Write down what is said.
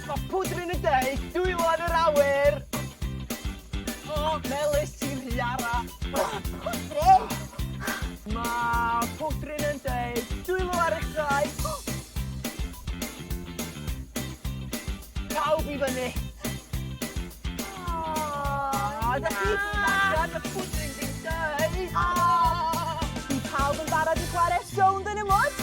Mae pwdrin yn deud dwylo yn yr awyr. O, Melys, ti'n rhy ara. Pwdrin! Mae pwdrin yn deud dwylo ar eich traed. Pawb i fyny. O, O, da chi allan y pwdrin ddim deud. O! Di pawb yn barod i chwarae Sownd yn y Mwd?